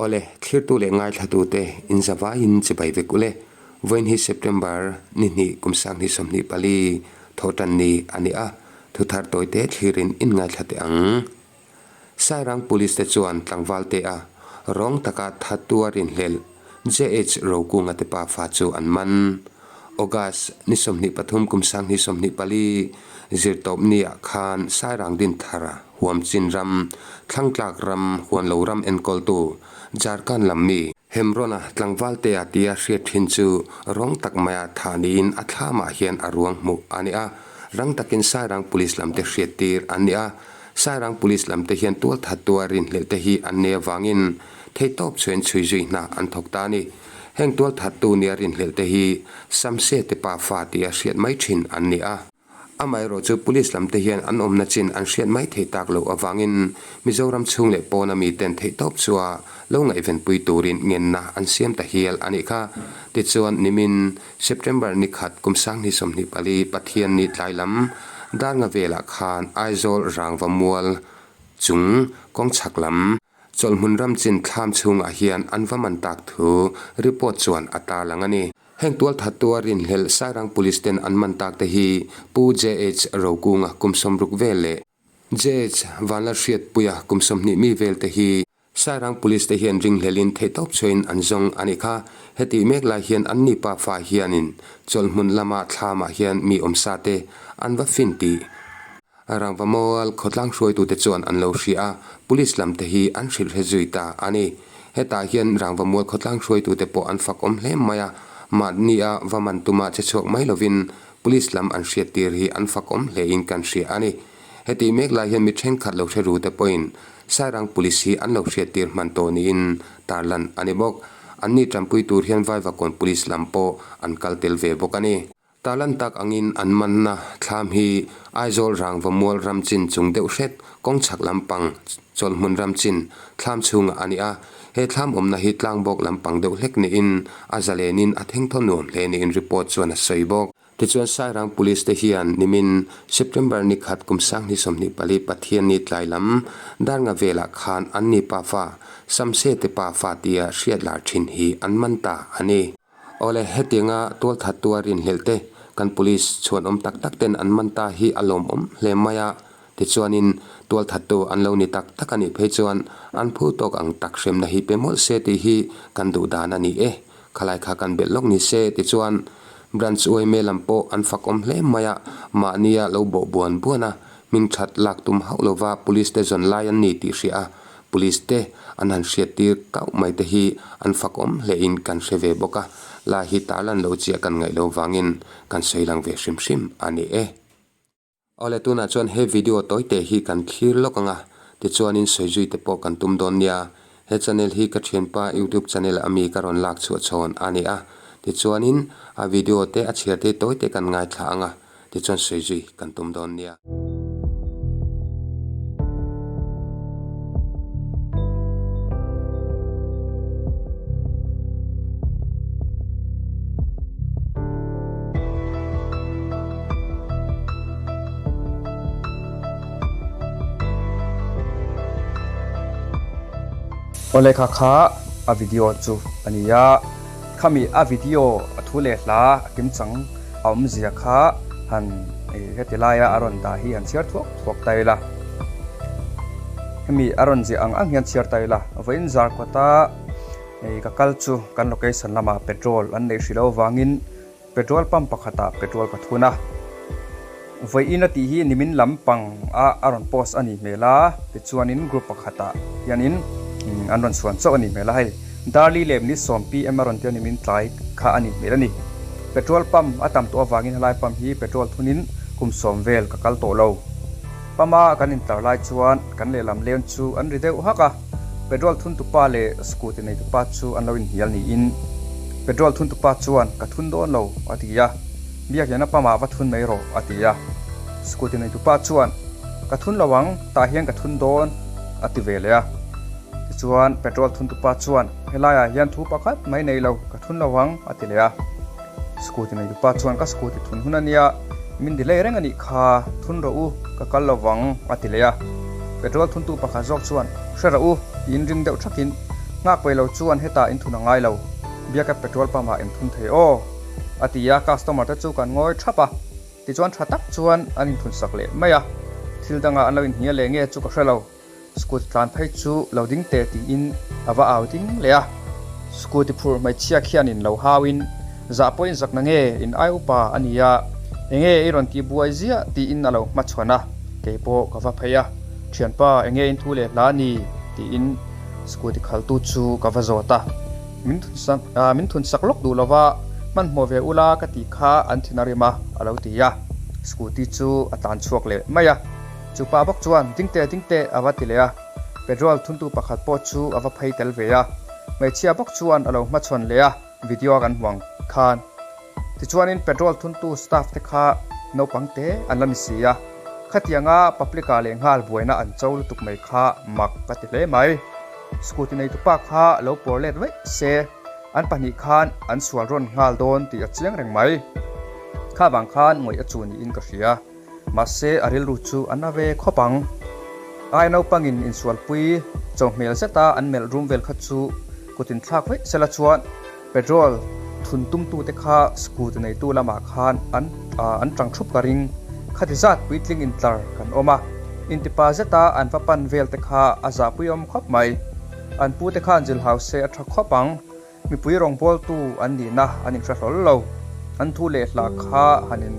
Awle, thlirtu leh ngaithlatute in zavaiin chibai vek ule. Vawiin hi September ni hnih kum sanghnih 24 thawhtan ni a ni a, thuthar tawite thlirin in ngaithla teh ang. Sairang Police te chuan tlangval te a rawng taka thattu a rinhlelh JH Rokunga te pafa chu an man. August ni 23 kum 2024 zirtawp ni ah khan Sairang Dinthara Huamchin ram, Thlangtlak ram, Huanlo ram enkawltu Jharkhand lam mi, Hemrona tlangvaltea tia hriat thin chu rawng tak maia thah niin a thlamah hian a ruang hmuh a ni a, rang takin Sairang Police lamte hriattir an ni a. Sairang Police lamte hian tualthattua rinhlelh te hi an nei avangin theihtawp chhuain chhui zui hna an thawk ta a ni. Heng tualthattu nia rinhlelh te hi Samse te pafa tia hriat mai thin an ni a. Amaherawh chu Police lam te hian an awmna chin an hriat mai thei tak loh avangin Mizoram chhung leh pawna miten theihtawp chua lo ngaihvenpui turin ngenna an siam ta hial a nih kha. Tichuan nimin September ni khat kum 2024 Pathianni tlai lam Darnga velah khan Aizawl Rangva mual chung kawng chhak lam Chawlhmun ram chin thlam chhungah hian an va man tak thu report chuan a tarlang a ni. Heng tualthattua rinhlelh Sairang Police ten an man tak te hi Pu JH Rokunga kum 60 vel leh JH Vanlalhriatpuia kum 20 mi vel te hi Sairang Police te hian ringhlelin theihtawp chhuahin an zawng a nih kha. Hetih mek lai hian an ni pafa hianin chawlhmun lama thlamah hian mi awmsa te an va fin tih Rangva Mual khawtlang hruaitute chuan an lo hria a, Police lam te hi an hrilh hre zui ta a ni. Hetah hian Rangva Mual khawtlang hruaitute pawh an fak awm hle mai a, mahnia va man tuma che chhuak mai lovin Police lam an hriattir hi an fak awm hlein kan hria a ni. Hetih mek lai hian mi thenkhat lo hre rute pawhin Sairang Police hi an lo hriattir hman tawh niin tarlan a ni bawk. Anni tanpui tur hian Vaivakawn Police lam pawh an kal tel ve bawk a ni. Tarlan tak angin an manna thlam hi Aizawl Rangva mual ram chin chung deuh hret kawng chhak lampang chawlhmun ram chin thlam chhungah a ni a. He thlam awmna hi tlangbawk lampang deuh hlek niin a zalenin a thengthaw nuam hle niin report chuan a sawi bawk. Tichuan Sairang Police te hian nimin September ni khat kum 2024 Pathianni tlai lam Darnga velah khan an ni pafa Samse te pafa tia hriat lar thin hi an man ta a ni. Awle, hetianga tualthattua rinhlelh te kan police chhuan awm tak tak ten an man ta hi a lawmawm hle mai a, tichuanin tualthattu an lo ni tak tak a nih phei chuan an phu tawk ang tak hremna hi pe mawlh se tih hi kan duh dan a ni e. Khalai kha kan belh lawk ni se tichuan Branch uaime lam pawh an fak awm hle mai a, mahnia lo bawh buan buan a, hming that lak tum hauh lova police te zawn lai an ni tih hria a, Police te an han hriattir kauh mai te hi an fakawm hlein kan hre ve bawk a, lai hi tarlan lo chiah kan ngaih lo vangin kan sawi lang ve hrim hrim a ni e. Awle tunah chuan he video tawi te hi kan thlir lawk ang a, tichuanin sawi zui te pawh kan tum dawn nia. He channel hi ka thianpa youtube channel a mi ka rawn lak chhuah chhawn a ni a, tichuanin a video te a chhiar te tawi te kan ngaithla ang a, tichuan sawi zui kan tum dawn nia. Awle kha kha a video chu a ni a, khami a video a thu leh hla a kimchang a awmzia kha han heti laia a rawn dah hi han chhiar thuak thuak ta ila. Hemi a rawn ziah ang ang hian chhiar ta ila. Vawiin zar kawta ka kal chu kan location lamah petrol an neih hrih loh avangin petrol pump pakhatah petrol ka thun a. Vawiin a tih hi nimin lampang a a rawn post a nih hmel a, tichuanin group pakhatah hianin an rawn chhuan chauh a nih hmel a hei. Darli leh minute sawm PM a rawn tia nimin tlai kha a nih hmel a ni. Petrol pump a tam tawh avangin helai pump hi petrol thunin kum sawm vel ka kal tawh lo. Pump a kan intar lai chuan kan lehlam leng chu an ri deuh hak a, petrol thuntupa leh scooty neitupa chu an lo inhnial niin petrol thuntupa chuan ka thun dawn lo a ti a, Biakliana pump ah va thun mai rawh a ti a, scooty neitupa chuan ka thun lo ang tah hian ka thun dawn a ti ve leh a. Tichuan petrol thuntupa chuan helaiah hian thu pakhat mai nei lo, ka thun lo ang a ti leh a. Scooty neitupa chuan ka scooty thun hun a nia, min delay reng a nih kha, thun rawh u, ka kal lo vang a ti leh a. Petrol thuntu pakhat zawk chuan hre rawh u tiin ring deuh thakin Nghak peih lo chuan hetah in thun a ngai lo, Biaka petrol pump ah in thun thei aw, a ti a, customer te chu kan ngawi thap a, tichuan tha tak chuan an inthun sak leh mai a, thil dangah an lo inhnial leh nge chu ka hre lo. Scooty tlan phei chu lo ding teh tiin a va au ding leh a, scooty phurh hmeichhia khianin lo hauin zah pawhin zakna nge in ai upa a nia, enge i rawn tih buai ziah tiin a lo hmachhawn a, kei pawh ka va phei a, thianpa enge in thu leh hla ni tiin scooty khaltu chu ka va zawt a, min thunsak min thunsak lawk duh lova hmanhmawh ve ula ka tih kha an thin a rim a a lo ti a, scooty chu a tlan chhuak leh mai a. Chu pa bawk chuan, Ding teh, ding teh, a va ti leh a. Petrol thuntu pakhat pawh chu a va phei tel ve a. Hmeichhia bawk chuan a lo hmachhawn leh a, video a kan hmu ang khan. Tichuanin petrol thuntu staff te kha naupang te an la ni si a. Khatianga public ah leh nghal buaina an cho lutuk mai kha mak ka ti hle mai. Scooty neitupa kha lo pawr let vaih se, an pahnih khan an sual rawn nghal dawn tih a chiang reng mai. Kha vang khan ngawih a chu niin ka hria. Mahse, a rilru chu a na ve khawp ang. Ai naupangin insualpui cho hmel zeta an melh rum vel kha chu kut inthlak vaih sela chuan petrol thun tumtute kha scooty neitu lamah khan an an tang thup ka ring. Khati zat puitling intlar kan awm a, intipa zeta an va pan vel te kha a zahpuiawm khawp mai. An pute khan zilhau se a tha khawp ang. Mipui rawngbawltu an nihna an inhre hlawl lo. An thu leh hla kha han in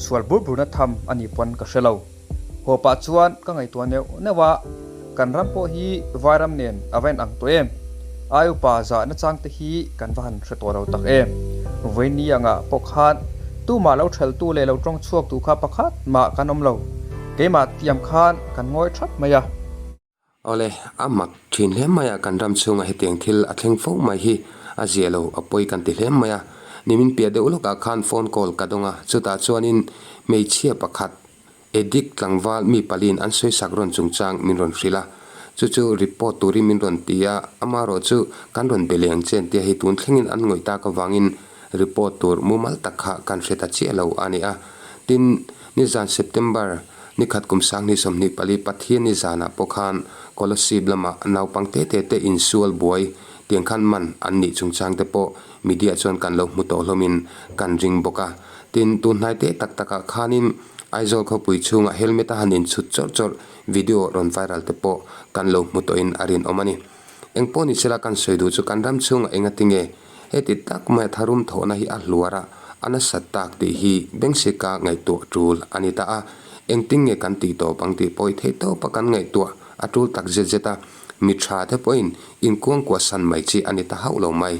sual bur burna tham a nih pawn ka hre lo. Haw pah chuan ka ngaihtuah neuh neuh a, kan ram pawh hi vairam nen a va inang tawh em? Ai upa zahna chang te hi kan va han hre tawh lo tak em? Vawiini angah pawh khan tumah lo theltu leh lo tawng chhuaktu kha pakhat mah kan awm lo. Keimah tiam khan kan ngawi thap mai a. Awle, a mak thin hle mai a, kan ram chhungah hetiang thil a thleng fo mai hi a zia lo, a pawi kan ti hle mai a. Nimin piah deuh lawkah khan phone call ka dawng a, chutah chuanin hmeichhia pakhat addict tlangval mi paliin an sawisak rawn chungchang min rawn hrilh a, chu chu report turin min rawn ti a, amaherawh chu kan rawn be leh ang che an tia hei tun thlengin an ngawih tak avangin report tur mumal tak kha kan hre ta chiah lo a ni a. Tin, nizan September Ni khat kum 2024 Pathianni zanah pawh khan Kolasib lamah naupang te te te insual buai tiang khan man an nih chungchang te pawh media chuan kan lo hmu tawh hlawmin kan ring bawk a. Tin, tun hnai te tak takah khanin Aizawl khawpui chhungah helmet a han inchhut chawrh chawrh video rawn viral te pawh kan lo hmu tawhin a rinawm a ni. Eng pawh ni sela kan sawi duh chu kan ram chhungah engatinge Heti tak mai tharum thawhna hi a hluar a, a nasat tak tih hi Bengsika ngaihtuah tul a ni ta a. Engtin nge kan tih tawp ang tih pawh i theih tawp a kan ngaihtuah a tul tak zet zet a, mi tha te pawhin inkuangkuah san mai chi a ni ta hauh lo mai.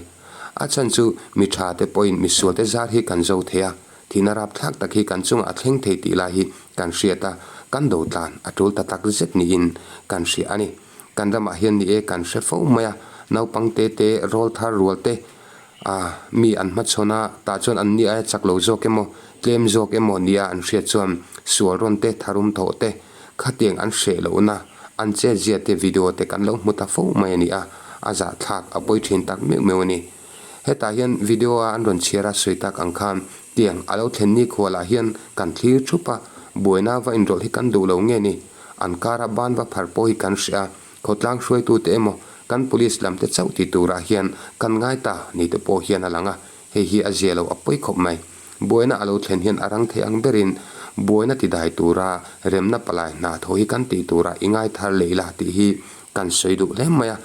A chhan chu mi tha te pawhin misual te zar hi kan zo thei a, thihna rapthlak tak hi kan chungah a thleng thei tih lai hi kan hriat a, kan do tlan a tul ta tak zet niin kan hria a ni. Kan ramah hian ni e kan hre fo mai a, naupang te te, rawl thar rual te ah mi an hmachhawn a, tah chuan an ni aia chak lo zawk emaw, tlem zawk emaw nia an hriat chuan sual rawn te, tharum thawh te, khatiang an hreh lohna, an chetzia te video te kan lo hmu ta fo mai a ni a, a zahthlak a pawi thin tak meuh meuh a ni. Hetah hian video a an rawn chhiar a sawi tak ang khan tiang a lo thlen ni khualah hian kan thlir thup a, buaina va inrawlh hi kan duh lo nge ni? An kara ban va phar pawh hi kan hria a, khawtlang hruaitute emaw kan police lam te chauh ti turah hian kan ngai ta ni te pawh hian a lang a, hei hi a zia lo a pawi khawp mai. Buaina a lo thlen hian a rang thei ang berin buaina ti dai tura remna palai hna tho hi kan tih turah i ngai thar leh ila tih hi kan sawi duh hle mai a.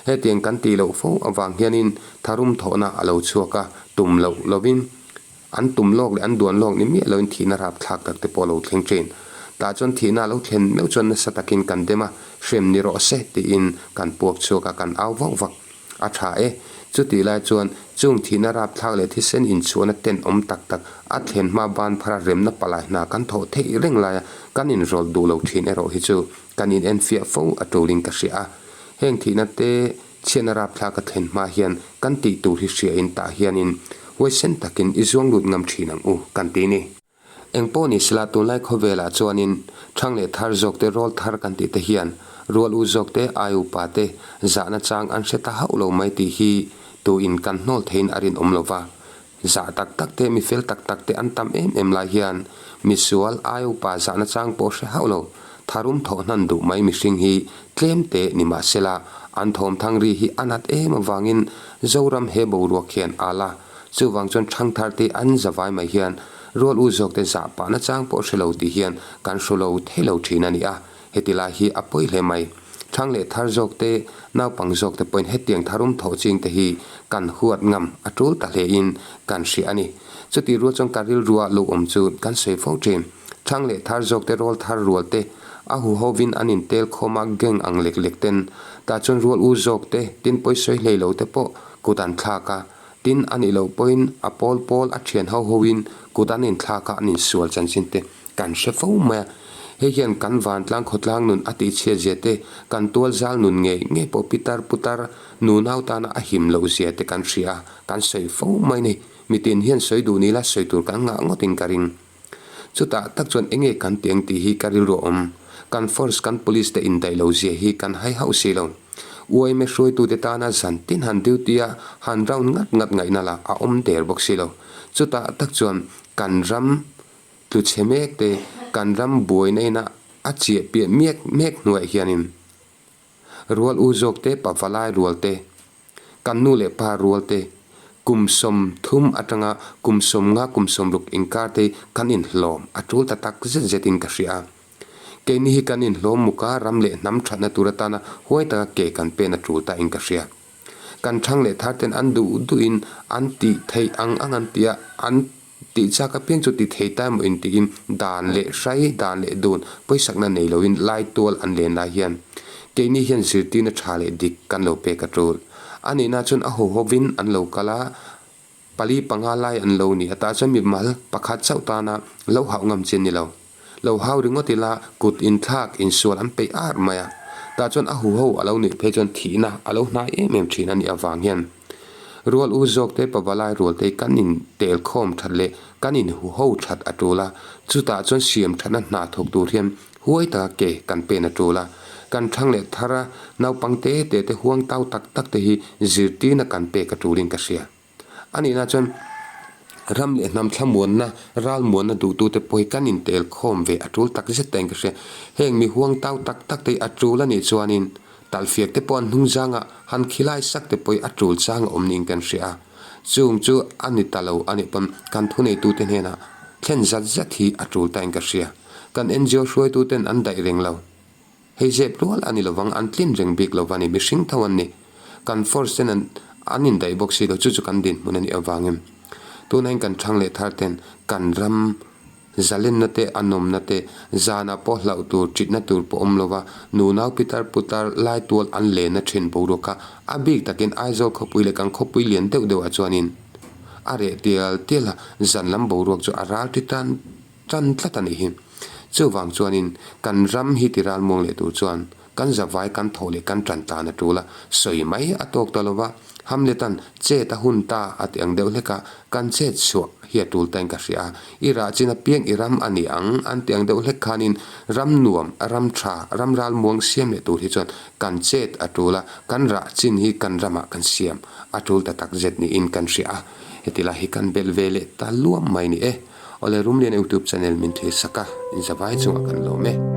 Hetiang kan tih loh fo avang hianin tharum thawhna a lo chhuak a, tum loh lovin An tum lawk leh an duan lawk ni miah loin thihna rapthlak tak te pawh a lo thleng thin. Tah chuan thihna a lo thlen meuh chuan nasa takin kan dem a, hrem ni rawh se tiin kan puak chhuak a, kan au vauh vak. A tha e. Chutih lai chuan chung thihna rapthlak leh thisen inchhuahna tenawm tak tak a thlen hma ban phara remna palai hna kan thawh theih reng laia kan inrawlh duh lo thin erawh hi chu kan inenfiah fo a tulin ka hria a. Heng thihna te Chhiatna rapthlak a thlen hma hian kan tih tur hi hriain tah hianin huaisen takin i zuang lut ngam thin ang u kan ti ni. Eng pawh ni sela tunlai khawvelah chuanin thang leh thar zawk te rawl thar kan tih te hian rual u zawk te ai upa te zahna chang an hre ta hauh lo mai tih hi tuin kan hnawl theiin a rinawm lo va. Zah tak tak te mi fel tak tak te an tam em em lai hian misual ai upa zahna chang pawh hre hauh lo. Tharum thawh hnan duh mai mihring hi tlem te ni mah sela, an thawm thang ri hi a nat em avangin Zoram he boruak hian a la. Chuvang chuan thangthar te an zavai mai hian rual u zawk te zah pah nachang pawh hre lo tih hian kan hru lo thei lo thin a ni a, heti lai hi a pawi hle mai. Thang leh thar zawk te, naupang zawk te pawhin hetiang tharum thawh ching te hi kan huat ngam a tul ta hle in kan hria a ni. Chutih rual chuan ka rilrua lo awm chu kan sawi fo thin. Thang leh thar zawk te rawl thar rual te a huhovin an intel khawm a gang ang lek lek ten tah chuan rual u zawk te tin pawi sawi hlei lo te pawh kut an thlak a, tin a nih loh pawhin a pawl pawl a thian ho hoin kut an inthlak a an insual chanchin te kan hre fo mai a. Hei hian kan vantlang khawtlang nun a tihchhiat zia te, kan tual zal nun ngei ngei pawh pitar putar nunau tana a him loh zia te kan hria a, kan sawi fo mai a ni. Mitin hian sawi duh ni la sawi tur kan ngah ngawtin ka ring. Chutah tak chuan enge kan ti ang tih hi ka rilru a awm. Kan force, kan police te indaih lo zia hi kan hai hauh si lo. Yma hruaitute tana zan tin han duty a han round ngat ngat ngaihna lah a awm der bawk si lo. Chutah tak chuan kan ram tlu chhe mek te, kan ram buaina ina a chiah piah mek mek hnuaiah hianin rual u zawk te, pavalai rual te, Kan nu leh pa rual te, kum 30 atanga kum 50 kum 60 inkar te kan inhlawm a tul ta tak zet zet in ka hria a. Keini hi kan inhlawm muk a, ram leh hnam thatna tur atana huai taka ke kan pen a tul ta in ka hria. Kan thang leh thar ten an duh duh in an tih theih ang ang an ti a, an. Tih chak apiang chu ti thei ta emaw intiin dan leh hrai, dan leh dun, pawisakna nei loin lai tual an len lai hian keini hian zirtirna tha leh dik kan lo pek a tul. A nihna chuan a huhovin an lo kal a, pali panga lai an lo ni a, tah chuan mimal pakhat chauh tana lo hauh ngam chi a ni lo. Lo hau ringawt ila kut inthlak insual an peih ar mai a, tah chuan a huho a lo nih phei chuan thihna a lo hnai em em thin a nih avang hian rual u zawk te pavalai rual te kan in tel khawm that leh kan in huho that a tul a, chutah chuan siam thatna hna thawk tur hian huai taka ke kan pen a tul a, kan thang leh thar a naupang te te te huang tau tak tak te hi zirtirna kan pek a tulin ka hria. A nihna chuan ram leh hnam thlamuanna, ralmuanna duhtute pawh hi kan intel khawm ve a tul tak zet ta in ka hria. Heng mi huang tau tak tak te hi a tul a nih chuanin talhfiak te pawh an hnung zangah han khilai sak te pawh hi a tul chang a awm niin kan hria a. Chung chu a ni ta lo a nih pawn kan thuneitute hnenah thlen zat zat hi a tul ta in ka hria. Kan NGO hruaituten an daih reng lo. Hei zep rual a ni lovang, an tlin reng bik lo va ni, mihring tho an ni. Kan force ten an an indaih bawk si lo, chu chu kan dinhmun a nih avangin. Tunah hian kan thang leh thar ten kan ram zalenna te, a nawmna te, zanah pawh hlauh tur, ṭitna tur pawh awm lova, nunau pitar putar lai tual an lenna ṭhin boruak kha a bik takin Aizawl khawpui leh kan khawpui lian deuh deuhah chuanin a reh tial tial a, zan lam boruak chu a ral ṭi tan Tan tlat a nih hi. Chuvang chuanin kan ram hi ti ralmuang leh tur chuan kan zavai kan thawh leh kan tan tan a tul a, sawi mai a tawk ta lova, Hamlet-a'n chet a hun ta a ti ang deuh hlek a, kan chet chhuah hi a tul tain ka hria a, i rah chin apiang i ram a ni ang an ti ang deuh hlek khanin ram nuam, ram tha, ram ralmuang siam leh tur hi chuan kan chet a tul a, kan rah chin hi kan ramah kan siam a tul ta tak zet niin kan hria a, heti lai hi kan belh ve leh ta luam mai ni e. Awle Rumlian YouTube channel min thil sak a, in zavai chungah kan lawm e.